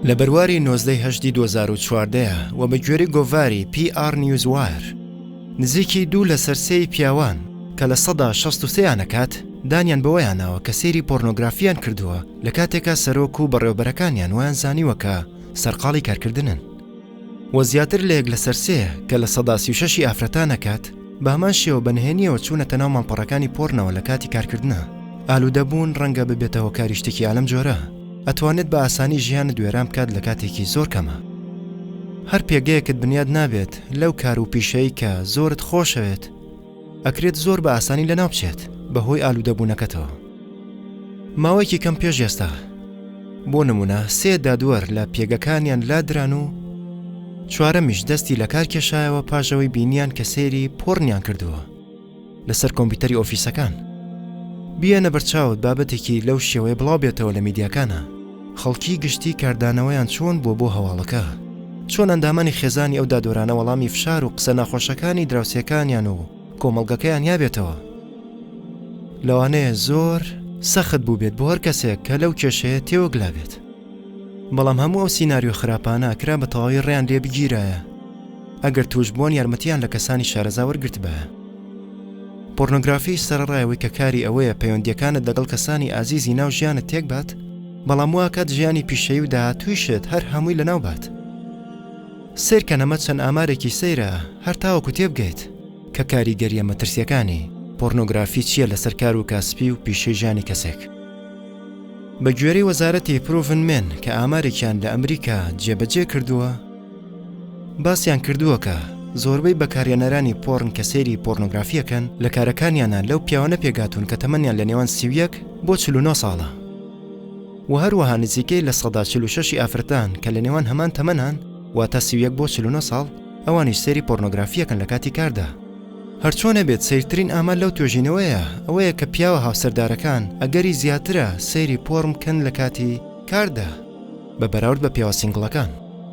لە بەرواری 19 ی هەشتی 2014 و بە گوێرەی گۆڤاری PR Newswire، نزیکی دوو لەسەر سێی پیاوان کە 63% یان ئەکات دانیان بەوەیا ناوە کە سەیری پۆرنۆگرافییان کردووە لە کاتێکا سەرۆک و بەڕێوەبەرەکانیان وایان زانیوە کە سەرقاڵی کارکردنن. وە زیاتر لە یەک لەسەر سێ کە 36% ی ئافرەتان ئەکات بە هەمان شێوە بە نهێنیەوە چوونەتە ناو ماڵپەڕەکانی پۆرنەوە لە کاتی کارکردنا. ئالوودەبوون ڕەنگە ببێتە هۆکاری شتێکی ئالەم جۆرە ئەتوانێت بە ئاسانی ژیانت وێران بکات لە کاتێکی زۆر کەما. هەر پێگەیەکت بنیاد نابێت لەو کار و پیشەی کە زۆرت خۆشەوێت ئەکرێت زۆر بە ئاسانی لەناو بچێت بەهۆی ئالوودەبوونەکەتەوە. ماوەیەکی کەم پێش ئێستا بۆ نمونە سێ دادوەر لە پێگەکانیان لادران و چوارەمیش دەستی لەکار کێشایەوە پاش ئەوەی بینیان کە سەیری پۆڕنیان کردووە لەسەر کۆمپیوتەری ئۆفیسەکان. بیەنە بەرچاوت بابەتێکی لەو شێوەیە بڵاو بێتەوە لە میدیاکانا خەڵکی گشتی کاردانەوەیان چۆن بووە بۆ هەواڵەکە؟ چۆن ئەندامانی خێزانی ئەو دادوەرانە وەڵامی فشار و قسە ناخۆشەکانی دراوسێکانیان و کۆمەڵگەکەیان یابێتەوە؟ لەوانەیە زۆر سەخت بووبێت بۆ هەر کەسێک کە لەو کێشەیە تێوەگلابێت. بەڵام هەموو ئەو سیناریۆ خراپانە ئەکرا بە تەواوی ڕێیان لێ بگیرایە ئەگەر تووشبووان یارمەتییان لە کەسانی شارەزا وەرگرتبایە. پۆرنۆگرافی سەرەڕای ئەوەی کە کاری ئەوەیە پەیوەندییەکانت لەگەڵ کەسانی ئازیزی ناو ژیانت تێکبات، بەڵام واکات ژیانی پیشەیی و داهاتوویشت هەر هەمووی لەناو بات. سەیرکەن ئەمە چەند ئامارێکی سەیرە هەر تاوەکو تێبگەیت کە کاریگەرییە مەترسییەکانی پۆرنۆگرافی چییە لەسەر کار و کاسپی و پیشەی ژیانی کەسێک. بە گوێرەی وەزارەتی Proven Men کە ئامارێکیان لە ئەمریکا جێبەجێ کردووە، باسیان کردووە کە زۆربەی بەکارهێنەرانی پۆڕن کە سەیری پۆرنۆگرافی ئەکەن لە کارەکانیانا لەو پیاوانە پێکهاتوون کە تەمەنیان لە نێوان 31 بۆ 49 ساڵە و هەروەها نزیکەی 46% ی ئافرەتان کە لە نێوان هەمان تەمەنان واتە 31 بۆ 49 ساڵ ئەوانیش سەیری پۆرنۆگرافی ئەکەن لە کاتی کاردا. هەرچۆنێ بێت سەیرترین ئامار لەو توێژینەوەیە ئەوەیە کە پیاوە هاوسەردارەکان ئەگەری زیاترە سەیری پۆڕن بکەن لە کاتی کاردا بە بەراورد بە پیاوە سینگڵەکان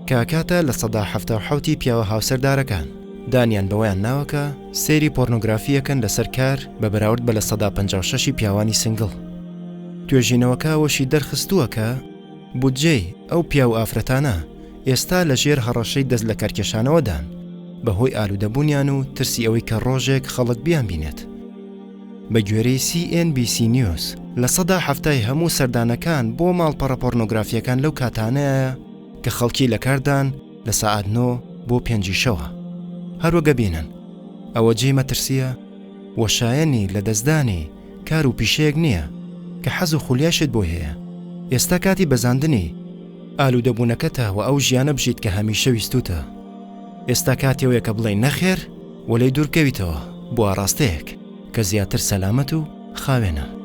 کە ئەکاتە 77% ی پیاوە هاوسەردارەکان دانیان بەوەیان ناوە کە سەیری پۆرنۆگرافی ئەکەن لەسەر کار بە بەراورد بە 56% ی پیاوانی سینگڵ. توێژینەوەکە ئەوەشی دەرخستووە کە بودجەی ئەو پیاو و ئافرەتانە ئێستا لە ژێر هەڕەشەی دەست لەکارکێشانەوەدان بەهۆی ئالوودەبوونیان و ترسی ئەوەی کە ڕۆژێک خەڵک بیانبینێت. بە گوێرەی سی ئێن بی سی نیوز، 70% ی هەموو سەردانەکان بۆ ماڵپەڕە پۆرنۆگرافییەکان لەو کاتانەیە کە خەڵکی لە کاردان لە سەعات نۆ بۆ پێنجی شەوە. هەروەک ئەبینن ئەوە جێی مەترسییە و شایەنی لەدەستدانی کار و پیشەیەک نییە کە حەز و خولیاشت بۆی هەیە. ئێستا کاتی بەزاندنی ئالوودەبوونەکەتە و ئەو ژیانە بژیت کە هەمیشە ویستووتە. ئێستا کاتی ئەوەیە کە بڵێی نەخێر و لێی دووربکەویتەوە بۆ ئاڕاستەیەک کە زیاتر سەلامەت و خاوێنە.